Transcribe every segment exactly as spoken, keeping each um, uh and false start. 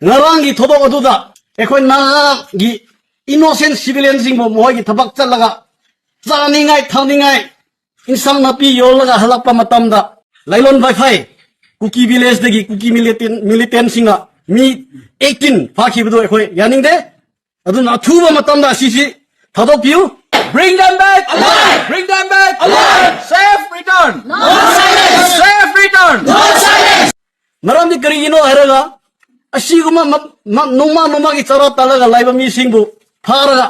ꯉꯔꯥꯡꯒꯤ ꯊꯧꯗꯣꯛ ꯑꯗꯨꯗ ꯑꯩꯈꯣꯏ ꯅꯥꯒꯥꯒꯤ innocent civilianꯁꯤꯡꯕꯨ ꯃꯈꯣꯏꯒꯤ ꯊꯕꯛ ꯆꯠꯂꯒ ꯆꯥꯅꯤꯡꯉꯥꯏ ꯊꯛꯅꯤꯡꯉꯥꯏ ꯏꯟꯁꯥꯡ ꯅꯥꯄꯤ ꯌꯣꯜꯂꯒ ꯍꯜꯂꯛꯄ ꯃꯇꯝꯗ ꯂꯥꯏꯂꯣꯟ ꯕꯥꯏꯐꯥꯏ ꯀꯨꯀꯤ villageꯗꯒꯤ ꯀꯨꯀꯤ militant militantꯁꯤꯡꯅ ꯃꯤ eighteen ꯐꯥꯈꯤꯕꯗꯨ ꯑꯩꯈꯣꯏ ꯌꯥꯅꯤꯡꯗꯦ꯫ ꯑꯗꯨꯅ ꯑꯊꯨꯕ ꯃꯇꯝꯗ ꯑꯁꯤꯁꯤ ꯊꯥꯗꯣꯛꯄꯤꯌꯨ꯫ Bring them back alive! Bring them back alive! Safe return! No silence! Safe return! No silence! ꯃꯔꯝꯗꯤ ꯀꯔꯤꯒꯤꯅꯣ ꯍꯥꯏꯔꯒ ꯑꯁꯤꯒꯨꯝꯕ ꯃ- ꯃ- ꯅꯣꯡꯃ ꯅꯣꯡꯃꯒꯤ ꯆꯔꯥ ꯇꯥꯜꯂꯒ ꯂꯩꯕ ꯃꯤꯁꯤꯡꯕꯨ ꯐꯥꯔꯒ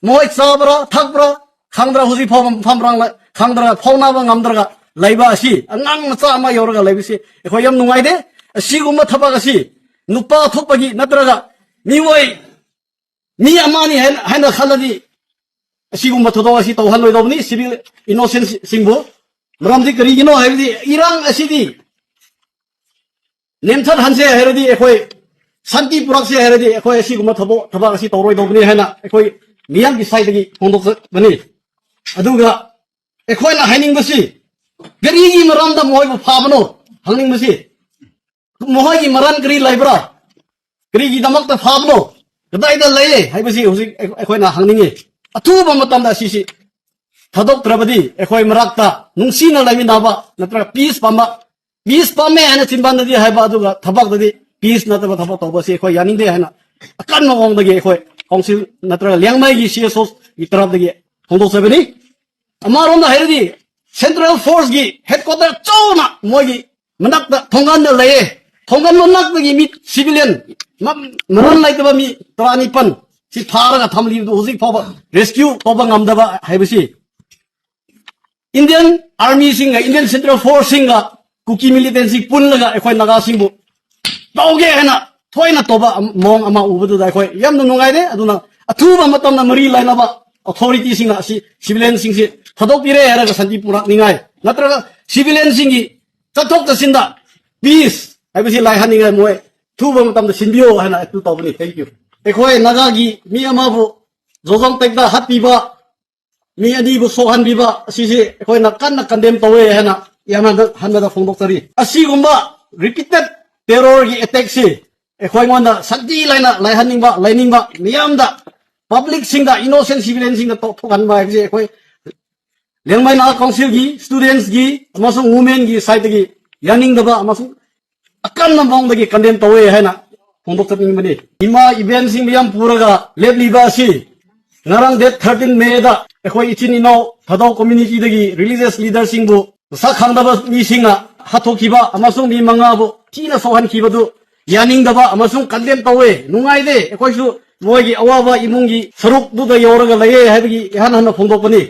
ꯃꯣꯏ ꯆꯥꯕ꯭ꯔꯥ ꯊꯛꯄ꯭ꯔꯥ ꯈꯪꯗ꯭ꯔ, ꯍꯧꯖꯤꯛ ꯐꯥꯎꯕ ꯃꯐꯝ ꯃꯔꯥꯡ ꯂ- ꯈꯪꯗ꯭ꯔꯒ ꯐꯥꯎꯅꯕ ꯉꯝꯗ꯭ꯔꯒ ꯂꯩꯕ ꯑꯁꯤ ꯑꯉꯥꯡ ꯃꯆꯥ ꯑꯃ ꯌꯧꯔꯒ ꯂꯩꯕꯁꯤ ꯑꯩꯈꯣꯏ ꯌꯥꯝ ꯅꯨꯡꯉꯥꯏꯇꯦ꯫ ꯑꯁꯤꯒꯨꯝꯕ ꯊꯕꯛ ꯑꯁꯤ ꯅꯨꯄꯥ ꯊꯣꯛꯄꯒꯤ ꯅꯠꯇ꯭ꯔꯒ ꯃꯤꯑꯣꯏ ꯃꯤ ꯑꯃꯅꯤ ꯍꯥꯏꯅ ꯍꯥꯏꯅ ꯈꯜꯂꯗꯤ ꯑꯁꯤꯒꯨꯝꯕ ꯊꯧꯗꯣꯛ ꯑꯁꯤ ꯇꯧꯍꯜꯂꯣꯏꯗꯧꯕꯅꯤ꯫ Civil innocentꯁꯤꯡꯕꯨ ꯃꯔꯝꯗꯤ ꯀꯔꯤꯒꯤꯅꯣ ꯍꯥꯏꯕꯗꯤ ꯏꯔꯥꯡ ꯑꯁꯤꯗꯤ ꯅꯦꯝꯊꯠꯍꯟꯁꯦ ꯍꯥꯏꯔꯗꯤ ꯑꯩꯈꯣꯏ ꯁꯥꯟꯇꯤ ꯄꯨꯔꯛꯁꯦ ꯍꯥꯏꯔꯗꯤ ꯑꯩꯈꯣꯏ ꯑꯁꯤꯒꯨꯝꯕ ꯊꯕꯛ ꯊꯕꯛ ꯑꯁꯤ ꯇꯧꯔꯣꯏꯗꯧꯕꯅꯤ ꯍꯥꯏꯅ ꯑꯩꯈꯣꯏ ꯃꯤꯌꯥꯝꯒꯤ ꯁꯥꯏꯗꯒꯤ ꯐꯣꯡꯗꯣꯛꯆꯕꯅꯤ꯫ ꯑꯗꯨꯒ ꯑꯩꯈꯣꯏꯅ ꯍꯥꯏꯅꯤꯡꯕꯁꯤ ꯀꯔꯤꯒꯤ ꯃꯔꯝꯗ ꯃꯣꯏꯕꯨ ꯐꯥꯕꯅꯣ ꯍꯪꯅꯤꯡꯕꯁꯤ ꯃꯈꯣꯏꯒꯤ ꯃꯔꯝ ꯀꯔꯤ ꯂꯩꯕ꯭ꯔꯥ? ꯀꯔꯤꯒꯤꯗꯃꯛꯇ ꯐꯥꯕꯅꯣ? ꯀꯗꯥꯏꯗ ꯂꯩꯌꯦ ꯍꯥꯏꯕꯁꯤ ꯍꯧꯖꯤꯛ ꯑꯩ- ꯑꯩꯈꯣꯏꯅ ꯍꯪꯅꯤꯡꯉꯤ꯫ ꯑꯊꯨꯕ ꯃꯇꯝꯗ ꯑꯁꯤꯁꯤ ꯊꯥꯗꯣꯛꯇ꯭ꯔꯕꯗꯤ ꯑꯩꯈꯣꯏ ꯃꯔꯛꯇ ꯅꯨꯡꯁꯤꯅ ꯂꯩꯃꯤꯟꯅꯕ ꯅꯠꯇ꯭ꯔꯒ peace ꯄꯥꯝꯕ, peace ꯄꯥꯝꯃꯦ ꯍꯥꯏꯅ ꯆꯤꯟꯕꯥꯟꯗꯗꯤ ꯍꯥꯏꯕ ꯑꯗꯨꯒ ꯊꯕꯛꯇꯗꯤ peace ꯅꯠꯇꯕ ꯊꯕꯛ ꯇꯧꯕꯁꯤ ꯑꯩꯈꯣꯏ ꯌꯥꯅꯤꯡꯗꯦ ꯍꯥꯏꯅ ꯑꯀꯟꯕ ꯃꯑꯣꯡꯗꯒꯤ ꯑꯩꯈꯣꯏ council ꯅꯠꯇ꯭ꯔꯒ ꯂꯤꯌꯥꯡꯃꯩꯒꯤ C S Oꯒꯤ ꯇꯔꯞꯇꯒꯤ ꯐꯣꯡꯗꯣꯛꯆꯕꯅꯤ꯫ ꯑꯃꯔꯣꯝꯗ ꯍꯥꯏꯔꯗꯤ central forceꯀꯤ headquarter ꯆꯥꯎꯅ ꯃꯣꯏꯒꯤ ꯃꯅꯥꯛꯇ ꯊꯣꯡꯒꯥꯟꯗ ꯂꯩꯌꯦ꯫ ꯊꯣꯡꯒꯥꯟ ꯃꯅꯥꯛꯇꯒꯤ ꯃꯤ civilian ꯃ- ꯃꯔꯝ ꯂꯩꯇꯕ ꯃꯤ ꯇꯔꯥꯅꯤꯄꯥꯟ ꯁꯤ ꯐꯥꯔꯒ ꯊꯝꯂꯤꯕꯗꯨ ꯍꯧꯖꯤꯛ ꯐꯥꯎꯕ rescue ꯇꯧꯕ ꯉꯝꯗꯕ ꯍꯥꯏꯕꯁꯤ Indian Armyꯁꯤꯡꯒ Indian Central Forceꯁꯤꯡꯒ ꯀꯨꯀꯤ militantꯁꯤꯡ ꯄꯨꯜꯂꯒ ꯑꯩꯈꯣꯏ ꯅꯥꯒꯥꯁꯤꯡꯕꯨ ꯇꯧꯒꯦ ꯍꯥꯏꯅ ꯊꯣꯏꯅ ꯇꯧꯕ ꯑꯃ- ꯃꯑꯣꯡ ꯑꯃ ꯎꯕꯗꯨꯗ ꯑꯩꯈꯣꯏ ꯌꯥꯝꯅ ꯅꯨꯡꯉꯥꯏꯔꯦ꯫ ꯑꯗꯨꯅ ꯑꯊꯨꯕ ꯃꯇꯝꯗ ꯃꯔꯤ ꯂꯩꯅꯕ authorityꯁꯤꯡꯅ ꯑꯁꯤ civilianꯁꯤꯡꯁꯤ ꯊꯥꯗꯣꯛꯄꯤꯔꯦ ꯍꯥꯏꯔꯒ ꯁꯥꯟꯇꯤ ꯄꯨꯔꯛꯅꯤꯡꯉꯥꯏ ꯅꯠꯇ꯭ꯔꯒ civilianꯁꯤꯡꯒꯤ ꯆꯠꯊꯣꯛ ꯆꯠꯁꯤꯟꯗ peace ꯍꯥꯏꯕꯁꯤ ꯂꯥꯏꯍꯟꯅꯤꯡꯉꯥꯏ ꯃꯣꯏ ꯊꯨꯕ ꯃꯇꯝꯗ ꯁꯤꯟꯕꯤꯌꯣ ꯍꯥꯏꯅ ꯑꯩ ꯇꯧꯕꯅꯤ꯫ Thank you꯫ ꯑꯩꯈꯣꯏ ꯅꯥꯒꯥꯒꯤ ꯃꯤ ꯑꯃꯕꯨ ꯖꯣꯖꯣꯡ ꯇꯦꯛꯇ ꯍꯥꯠꯄꯤꯕ, ꯃꯤ ꯑꯅꯤꯕꯨ ꯁꯣꯛꯍꯟꯕꯤꯕ ꯑꯁꯤꯁꯤ ꯑꯩꯈꯣꯏꯅ ꯀꯟꯅ condemn ꯇꯧꯋꯦ ꯍꯥꯏꯅ ꯌꯥꯝꯅ ꯍꯟꯕꯗ ꯐꯣꯡꯗꯣꯛꯆꯔꯤ꯫ ꯑꯁꯤꯒꯨꯝꯕ repeated terrorꯒꯤ attackꯁꯤ ꯑꯩꯈꯣꯏꯉꯣꯟꯗ ꯁꯥꯟꯇꯤ ꯂꯩꯅ ꯂꯩꯍꯟꯅꯤꯡꯕ, ꯂꯩꯅꯤꯡꯕ ꯃꯤꯌꯥꯝꯗ, ꯄꯕ꯭ꯂꯤꯛꯁꯤꯡꯗ, ꯏꯅꯣꯁꯦꯟ ꯁꯤꯚꯤꯂꯤꯌꯟꯁꯤꯡꯗ ꯊꯣꯛꯍꯟꯕ ꯍꯥꯏꯕꯁꯦ ꯑꯩꯈꯣꯏ ꯂꯤꯌꯥꯡꯃꯩ ꯅꯥꯒꯥ ꯀꯥꯎꯟꯁꯤꯜꯒꯤ, ꯁ꯭ꯇꯨꯗꯦꯟꯠꯁꯀꯤ ꯑꯃꯁꯨꯡ ꯋꯨꯃꯦꯟꯒꯤ ꯁꯥꯏꯠꯇꯒꯤ ꯌꯥꯅꯤꯡꯗꯕ ꯑꯃꯁꯨꯡ ꯑꯀꯟꯕ ꯃꯑꯣꯡꯗꯒꯤ ꯀꯟꯗꯦꯝ ꯇꯧꯋꯦ ꯍꯥꯏꯅ ꯐꯣꯡꯗꯣꯛꯆꯅꯤꯡꯕꯅꯤ꯫ ꯏꯃꯥ ꯏꯕꯦꯟꯁꯤꯡ ꯃꯌꯥꯝ ꯄꯨꯔꯒ ꯂꯦꯞꯂꯤꯕ ꯑꯁꯤ ꯉꯔꯥꯡ ꯗꯦꯠ ꯊꯥꯔꯇꯤꯟ ꯃꯦꯗ ꯑꯩꯈꯣꯏ ꯏꯆꯤꯟ ꯏꯅꯥꯎ ꯊꯥꯗꯧ ꯀꯝꯃ꯭ꯌꯨꯅꯤꯇꯤꯗꯒꯤ ꯔꯤꯂꯤꯖꯤꯌꯁ ꯂꯤꯗꯔꯁꯤꯡꯕꯨ ꯃꯁꯛ ꯈꯪꯗꯕ ꯃꯤꯁꯤꯡꯅ ꯍꯥꯠꯇꯣꯛꯈꯤꯕ ꯑꯃꯁꯨꯡ ꯃꯤ ꯃꯉꯥꯕꯨ ꯊꯤꯅ ꯁꯣꯛꯍꯟꯈꯤꯕꯗꯨ ꯌꯥꯅꯤꯡꯗꯕ ꯑꯃꯁꯨꯡ ꯀꯟꯗꯦꯝ ꯇꯧꯋꯦ꯫ ꯅꯨꯡꯉꯥꯏꯇꯦ꯫ ꯑꯩꯈꯣꯏꯁꯨ ꯃꯣꯏꯒꯤ ꯑꯋꯥꯕ ꯏꯃꯨꯡꯒꯤ ꯁꯔꯨꯛꯇꯨꯗ ꯌꯧꯔꯒ ꯂꯩꯌꯦ ꯍꯥꯏꯕꯒꯤ ꯏꯍꯥꯟ ꯍꯥꯟꯅ ꯐꯣꯡꯗꯣꯛꯄꯅꯤ꯫